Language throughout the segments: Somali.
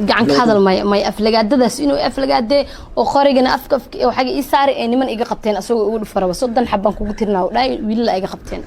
Gacanka hadal maya, maya, aflagaadadaas inuu aflagaadee oo qorigana afka waxaga ii saaray ee niman iga qabteen, asagoo igu dhufaraba 30 xabaan kugu tirnaa oo dhaay, wiilala iga qabteen.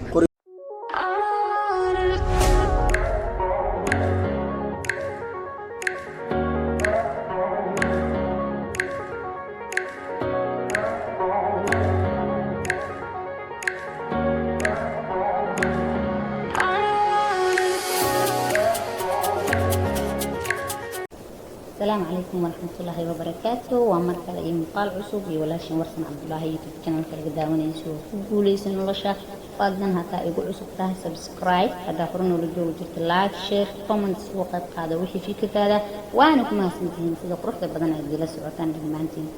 Asalaamu calaykum waraxmatullaahi wabarakaatu. Waa mar kale iyo muuqaal cusub iyo walaashin Warsan Cabdulaahi, YouTube channelka laga daawanayso oo ku guuleysan nolosha. Fadlan haddaa igu cusub tahay, subscribe. Haddaa hore noola joogi jirta, like, share, comments, uga qayb qaada wixii fikirkaada. Waana ku mahadsantihiin sida quruxda badan aad ila socotaan dhammaantiin.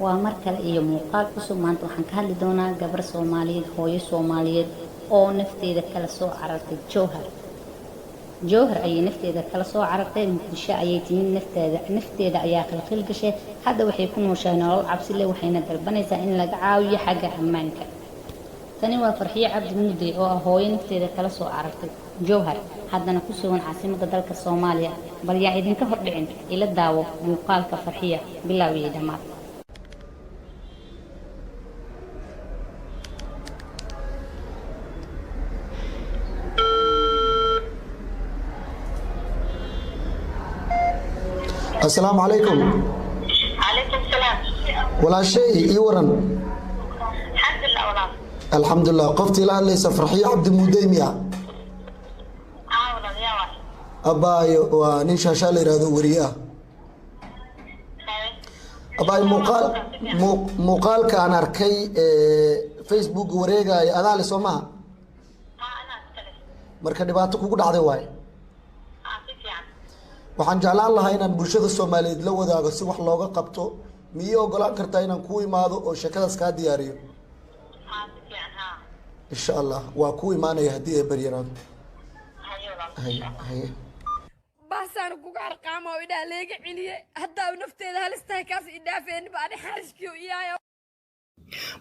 Waa mar kale iyo muuqaal cusub. Maanta waxaan ka hadli doonaa gabar Soomaaliyeed, hooyo Soomaaliyeed oo nafteeda kala soo carartay Jowhar. Jowhar ayay nafteeda kala soo carartay, Muqdisho ayay timid. Nafteeda ayaa khilkhil gashay. Hadda waxay ku nooshahay nolol cabsi leh, waxayna dalbanaysaa in laga caawiyo xagga ammaanka. Tani waa Farxiyo Cabdi Muudey oo ah hooyo nafteeda kala soo carartay Jowhar, haddana ku sugan caasimadda dalka Soomaaliya. Bal yaa idinka hordhicin, ila daawo muuqaalka Farxiya bilow iyo dhammaad. Asalaamu calaykum. Calaykum salaam. Walaashay, ii waran? Alxamdulilah, walaal. Alxamdulilah. Qoftii la hadlaysa Farxiyo Cabdi Muudey miya? Aa, walaal, yaa waay? Abaayo, waa nin Shaashaa la yihahdo, weriye ah. Abaayo, muuqaalka aan arkay Facebook wareegaayo adaale soo maha? Haa, anaa iskale. Marka dhibaato kugu dhacday waaye? Aa, si fiican. Waxaan jeclaan lahaa inaan bulshada Soomaaliyeed la wadaago si wax looga qabto. Miyii ogolaan kartaa inaan kuu imaado oo sheekadaas kaa diyaariyo? Haa, si fiican, haa. Insha Allah waa kuu imaanaya haddii ay baryaraado. Haye, walaal. Haye, haye. Baasaan kuga arqaama oo idhaa leega celiye, haddaa nafteeda halis tahay kaas idhaafeenba ani xarishkiyo iyaaya.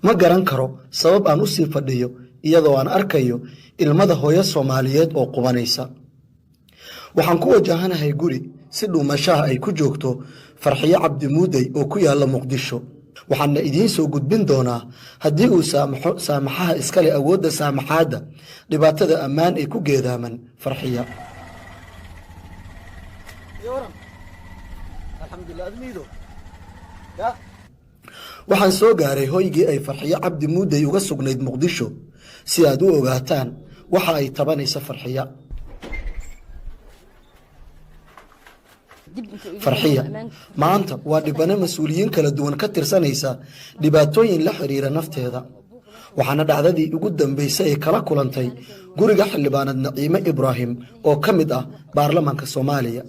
Ma garan karo sabab aan u sii fadhiyo iyadoo aan arkayo ilmada hooyo Soomaaliyeed oo qubanaysa. Waxaan ku wajahanahay guri si dhuumashaha ay ku joogto Farxiyo Cabdimuudey oo ku yaalla Muqdisho. Waxaana idiin soo gudbin doonaa, haddii uu saamaxo saamaxaha iskale awoodda saamaxaadda, dhibaatada ammaan ay ku geedaaman Farxiya. Waxaan soo gaaray hoygii ay Farxiyo Cabdi Muudey uga sugnayd Muqdisho, si aad u ogaataan waxa ay tabanaysa Farxiya. Farxiya maanta waa dhibano mas-uuliyiin kala duwan ka tirsanaysa dhibaatooyin la xiriira nafteeda, waxaana dhacdadii ugu dambaysay ay kala kulantay guriga xildhibaanad Naciime Ibraahim oo ka mid ah baarlamaanka Soomaaliya,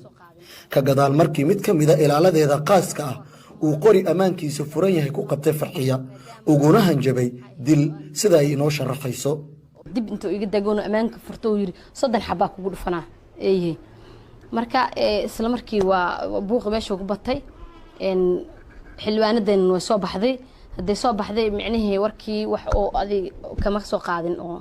ka gadaal markii mid ka mida ilaaladeeda qaaska ah uu qori ammaankiisa furan yahay ku qabtay Farxiya, uguna hanjabay dil, sida ay inoo sharaxayso. Dib intuu iga dagoon ammaanka furto uu yiri 30 xabaa kugu dhufanaa eeyihi. Marka isla markii waa buuqi meesha ku batay. Xildhibaanadan way soo baxday. Hadday soo baxday, micnihii warkii wax oo adig kama soo qaadin oo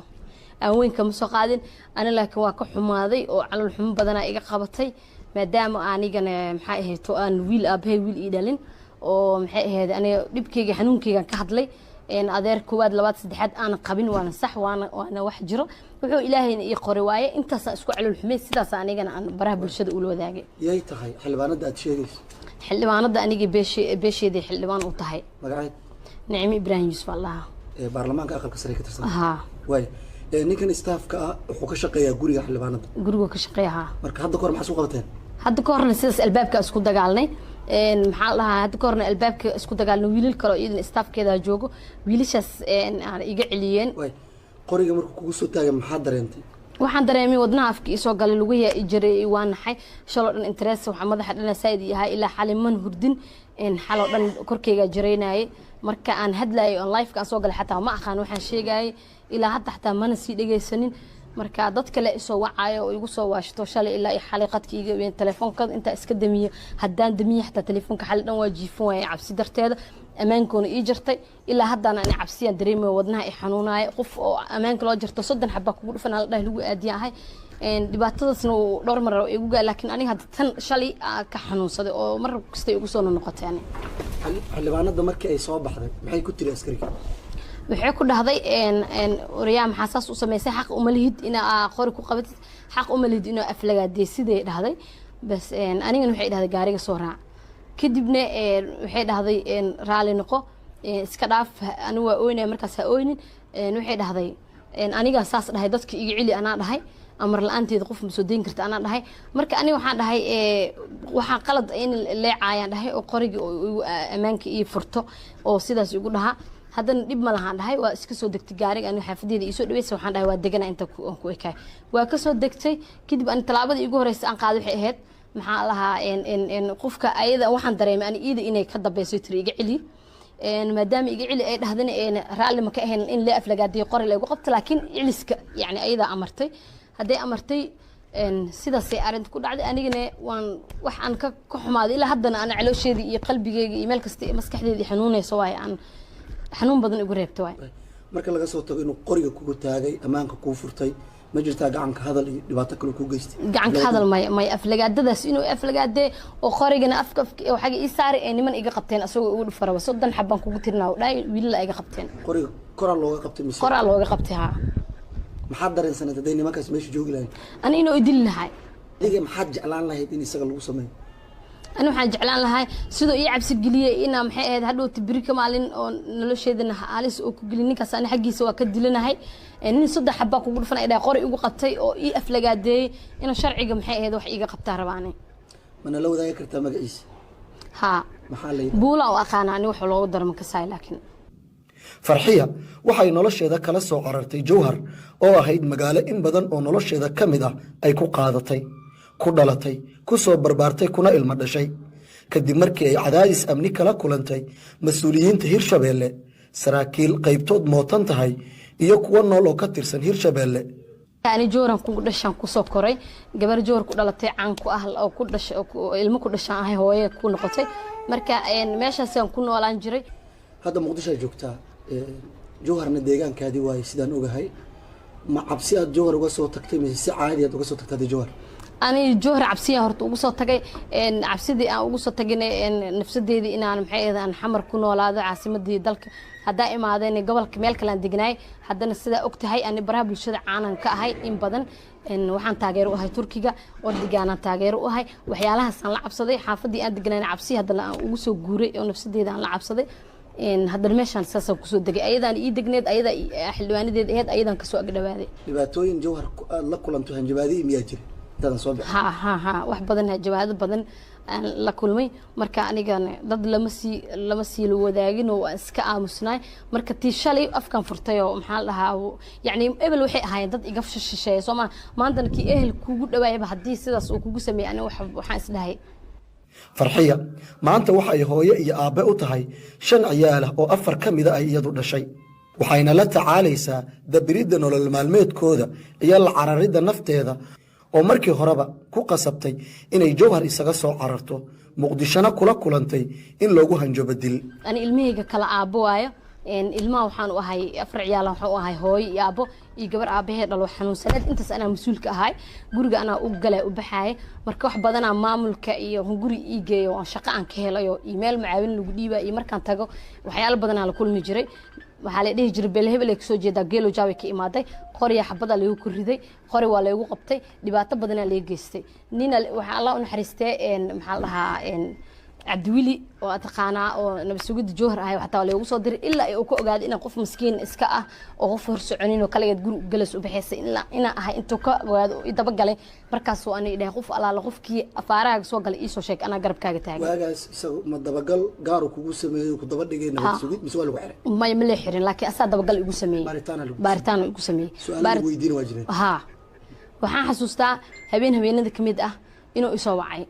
aan weyn kama soo qaadin ani, laakiin waa ka xumaaday oo calool xumo badanaa iga qabatay, maadaama anigana maxay ahayd to aan wiil aabahay wiil ii dhalin oo maxay ahayd aniga dhibkayga xanuunkaygan ka hadlay. Adeer koowaad, labaad, saddexaad aanan qabin. Waana sax, waana wax jiro, wuxuu Ilaahayna ii qoray waaye. Intaasaan isku calool xumay, sidaas anigana aan baraha bulshada ula wadaagay. Yay tahay xildhibaanada aad sheegayso? Xildhibaanada anigii beesheedii xildhibaan u tahay. Magaceed? Nicmo Ibraahim Yuusuf allaha. Ee baarlamaanka aqalka sare ka tirsan? Haa. Waay, ninkan staafka ah wuxuu ka shaqeeyaa guriga xildhibaanada? Guriga ka shaqeeya, haa. Marka hadda kahor maxaa isku qabateen? Hadda ka horna sidaas albaabka isku dagaalnay. Maxaa la dhahaa, hadda ka horna albaabka isku dagaalnay, wiilal kale oo iyadana staafkeeda joogo, wiilashaas aan iga celiyeen. Waay, qoriga markuu kugu soo taagay maxaa dareentay? Waxaan dareemay wadnaha afka isoo galay, lugihi i jiray, waa naxay shaloo dhan interest, waxaa madaxa dhana saaid i ahaa ilaa xalay man hurdin. Xaloo dhan korkeygaa jiraynayay. Marka aan hadlayay on live aan soo galay, xataa ma aqaan waxaan sheegayay ilaa hadda, xataa mana sii dhegaysanin. Marka dad kale isoo wacayo oo igu soo waashto shalay ilaa iyo xalay qadka iga weyn telefoonka intaa iska damiyo. Haddaan damiyo xataa telefoonka xalay dhan waa jiifan waaya cabsi darteeda. Ammaankoona ii jartay, ilaa haddana ani cabsiyaan dareemayo, wadnaha i xanuunaayo. Qof oo ammaanka loo jarto 30 xabaa kugu dhufan la dhahay lagu aadiya ahay. Dhibaatadaasna uu dhowr mar igu gaa, laakiin aniga hadda tan shalay aa ka xanuunsaday oo mar kasta igu soo noqotay ani. Xildhibaanada markii ay soo baxday maxay ku tiri askariga? Waxay ku dhahday, "Waryaa, maxaa saas u samaysay? Xaq uma lihid inaa qori ku qabatid, xaq uma lihid inaa aflagaadee." Siday dhahday bas. Anigana waxay dhahday, "Gaariga soo raac." Kadibna waxay dhahday, "Raali noqo, iska dhaaf." Anigu waa ooynaya markaas. "Ha ooynin," waxay dhahday. Anigaa saas dhahay, "Dadka iga celi." Anaa dhahay, "Amar la-aanteeda qof ma soo deyn karta." Anaa dhahay. Marka aniga waxaan dhahay, waxaa qalad in leecaayaan dhahay oo qorigii oo igu ammaanka ii furto oo sidaas igu dhahaa. Haddana dhib ma lahaan dhahay. Waa iska soo degtay gaariga, aniga xaafadeeda iisoo dhaweysa. Waxaan dhahay, waa degana inta aan ku ekaay. Waa kasoo degtay. Kadib ani tallaabada iigu horeysa aan qaaday waxay ahayd, maxaa lahaa, qofka ayada waxaan dareemay ani iida inay ka dambeyso. Tiri, "Iga celi." Maadaama iga celi ay dhahdana, raalli ma ka ahayn in lee aflagaadiyo qori laygu qabto, laakiin celiska yani ayadaa amartay. Hadday amartay, sidaasay arrinta ku dhacday. Anigana waan wax aan ka xumaaday, ilaa haddana ana caloosheedii iyo qalbigeyga iyo meel kasta iyo maskaxdeedii xanuunayso waaye, aan xanuun badan igu reebta waaye. Marka laga soo tago inuu qoriga kugu taagay, ammaanka kuu furtay, ma jirtaa gacanka hadal iyo dhibaato kale kuu geystay? Gacanka hadal maya. Aflagaadadaas inuu aflagaadee oo qorigana afka oo xagga ii saaray ee niman iga qabteen, asagoo igu dhufaraba, 30 xabaan kugu tirinaa dhahay, wiilala iga qabteen. Qoriga koraa looga qabtay mise? Qoraa looga qabtay, haa. Maxaad dareensanayd hadday nimankaas meesha joogi lahayn? Ani inuu idili lahay. Adiga maxaad jeclaan lahayd in isaga lagu sameeyo? Ani waxaan jeclaan lahay sidoo ii cabsi geliyey inaa maxay ahayd hadhowta beri ka maalin oo nolosheedana halis oo ku gelin ninkaas. Ani xaggiisa waa ka dilanahay. Nin 30 xabaa kugu dhufan ay dhahay, qori igu qabtay oo ii aflagaadeeyey, inuu sharciga maxay ahayd wax iiga qabtaa rabaani. Mana la wadaagi kartaa magaciisa? Haa. Maxaa la yidhi? Buula u aqaana ani, wax loogu daro ma kasaay laakiin. Farxiya waxay nolosheeda kala soo carartay Jowhar oo ahayd magaalo in badan oo nolosheeda ka mid ah ay ku qaadatay, ku dhalatay, ku soo barbaartay, kuna ilmo dhashay, kadib markii ay cadaadis amni kala kulantay mas-uuliyiinta Hirshabeelle, saraakiil qaybtood mootan tahay iyo kuwo nool oo ka tirsan Hirshabeelle. Ani Jowharan ku dhashaan, kusoo koray. Gabar Jowhar ku dhalatay, caan ku ah oo ku dhashay oo ilmo ku dhashaan ahay, hooye ku noqotay. Marka meeshaasaan ku noolaan jiray. Hadda Muqdishoa joogtaa, Jowharna deegaankaadii waaye sidaan ogahay. Ma cabsi aad Jowhar uga soo tagtay mise si caadi aad uga soo tagtay hadda Jowhar? Ani Jowhar cabsiyan horta ugu soo tagay. Cabsidii aan ugu soo tagina nafsadeedii inaan maxay ahayd aan Xamar ku noolaado, caasimadii dalka. Haddaa imaadeen gobolka meel kale aan degnaay. Haddana sidaa og tahay, ani baraha bulshada caanan ka ahay in badan. Waxaan taageero u ahay Turkiga, ordigaanaan taageero u ahay. Waxyaalahaasaan la cabsaday xaafadii aan degnayn, cabsi haddana aan ugu soo guuray oo nafsadeeda aan la cabsaday. Haddana meeshaan saasaan kusoo degay. Ayadaan ii degneed, ayadaa xildhibaanadeed ahayd, ayadaan kasoo agdhawaaday. Dhibaatooyin Jowhar aad la kulanto, hanjabaadihii miyaa jira intaadan soo bixin? Ha, wax badan, jawaado badan aan la kulmay. Marka anigana dad lama sii la wadaagin oo waan iska aamusnaay. Marka tii shalay afkan furtay oo maxaa la dhahaa, yacni ebel waxay ahaayeen dad iga shisheeya soo maa, maantana kii ehel kugu dhawaayaba haddii sidaas uu kugu sameeyey, aniga waxaan isdhahay. Farxiya maanta waxay hooyo iyo aabbe u tahay shan ciyaal ah oo afar ka mida ay iyadu dhashay, waxayna la tacaalaysaa dabiridda nolol maalmeedkooda iyo la cararidda nafteeda oo markii horeba ku qasabtay inay Jowhar isaga soo cararto, Muqdishona kula kulantay in loogu hanjabo dil. Ani ilmahayga kala aabbo waayo. Ilmaha waxaan u ahay afar ciyaal, waxaan u ahay hooyo iyo aabbo iyo gabar aabahee dhalo xanuunsaneed. Intaas anaa mas-uulka ahay, guriga anaa u galay, u baxaaya. Marka wax badanaa maamulka iyo guri ii geeyo oo shaqo aan ka helayo iyo meel macaawin lagu dhiiba iyo markaan tago waxyaalo badanaa la kulmi jiray. Waxaa la dhihi jiray, "Beel hebel ay kasoo jeedaa, geelo jaaway ka imaaday." Qoriya xabadaa laygu ku riday, qori waa laygu qabtay, dhibaato badanaa laga geystay. Nina waxaa Allah u naxariistee, maxaa la dhahaa, Cabdiwili oo aad taqaanaa oo nabad sugidda Jowhar ahay, xataa waa laygu soo diray ilaa ay uu ka ogaaday inaan qof miskiin iska ah oo qof hor soconin oo kaligeed guri u galas u baxaysa inaan ahay. Intuu ka ogaado oo i dabagalay, markaasuu ani dhahay, "Qof allaala qofkii afaarahaaga soo galay iisoo sheeg, anaa garabkaaga taagan." Waagaas isaga ma dabagal gaaru kugu sameeyey, ku daba dhigay nabad sugid, mise waa lagu xiray? Maya, ma lee xirin, laakiin asaa dabagal igu sameeyey. Baaritaana lagu Baaritaan igu sameeyey. Su-aalo lagu weydiin waa jireen? Haa, waxaan xasuustaa habeen habeenada ka mid ah inuu isoo wacay.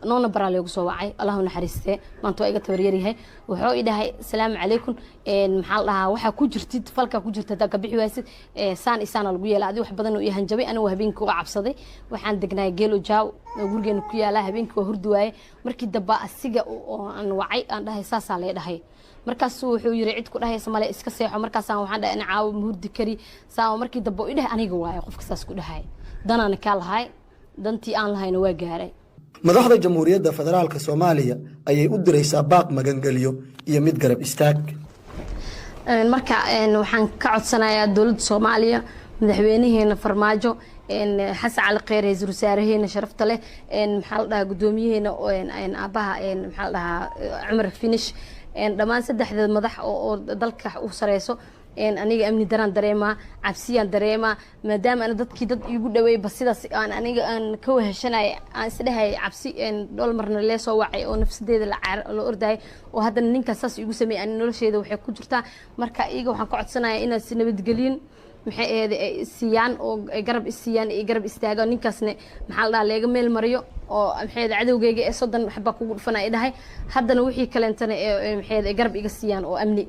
Noona baraa leegu soo wacay, Allahu naxariistee, maanta waa iga tabaryaryahay. Wuxuu i dhahay, "Asalaamu calaykum, maxaa la dhahaa, waxaa ku jirtid falkaa ku jirta, haddaa ka bixi waysid, saan isaana lagu yeela." Adi wax badan oo ii hanjabay. Anigu habeenkii uga cabsaday. Waxaan degnaay Geelo Jaaw oo gurigeena ku yaala. Habeenkii waa hurdi waaye. Markii damba asiga oo aan wacay, aan dhahay, "Saasaa lee dhahay." Markaasuu wuxuu yiri, "Cid ku dhahaysa male, iska seexo." Markaasaan waxaan dhahay, "Caawo ma hurdi kari." Saa markii dambe i dhahay, "Aniga waaye qofka saas ku dhahay, danaana kaa lahay, dantii aan lahayna waa gaaray." Madaxda Jamhuuriyadda Federaalka Soomaaliya ayay u diraysaa baaq magangeliyo iyo mid garab istaag. Marka waxaan ka codsanayaa dowladda Soomaaliya, madaxweynaheena Farmaajo, Xasan Cali Kheyr, ra-iisul wasaaraheena sharafta leh, maxaa la dhahaa, guddoomiyaheena aabaha, maxaa la dhahaa, Cumar Finish, dhammaan saddexda madax oo dalka u sareyso. Aniga amni daraan dareemaa, cabsiyaan dareemaa, maadaama ana dadkii dad iigu dhaweey ba sidaas aan aniga aan ka weheshanay, aan isdhahay cabsi dhowr marna lee soo wacay oo nafsadeeda la ordayay, oo haddana ninkaas saas iigu sameeyay, ani nolosheeda waxay ku jirtaa. Marka iyaga waxaan ka codsanayaa inaad si nabadgelyin, maxay ahayd, ay siiyaan oo ay garab isiiyaan, ay garab istaagaan ninkaasna, maxaa la dhahaa, leega meel mariyo oo, maxay ahayd, cadowgeyga ee 30 waxbaa kugu dhufana ay dhahay. Haddana wixii kaleentana ee, maxay ahayd, ay garab iga siiyaan oo amni.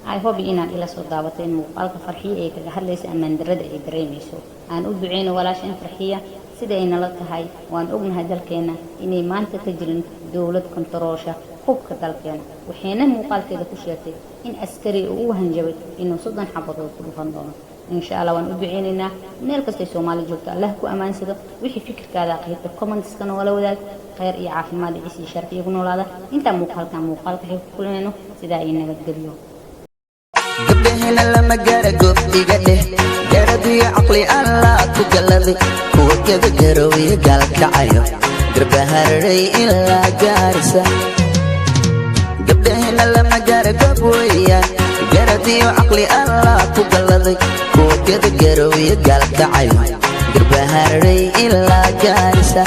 I hope inaad ila soo daawateen muuqaalka Farxiya ee kaga hadlaysa ammaan darrada ay dareemayso. Aan u duceyno walaashan Farxiya. Sida ay nala tahay, waan ognahay dalkeena inay maanta ka jirin dowlad kontaroosha hubka dalkeena. Waxayna muuqaalkeeda ku sheegtay in askari uu u hanjabay inuu 30 xabadood ku dhufan doono. Insha Allah waan u duceynaynaa. Meel kastay Soomaali joogto, Allah ku ammaansado. Wixii fikirkaada qaybta commentska noola wadaag. Khayr iyo caafimaad, ciis iyo sharaf iyagu noolaada. Intaa muuqaalkan muuqaalka xig ku kulmayno, sidaa iyo nabadgelyo. Gabdhahena lama gara goob iga dheh, garad iyo caqli Allah ku galladay, kuwa gabagarowiyo gaalkacayo, Garbahararay ilaa Gaarisa. Gabdhahena lama gara goob weeyaan, garad iyo caqli Allah ku galladay, kuwa gabagarowiyo gaalkacayo, Garbahararay ilaa Gaarisa.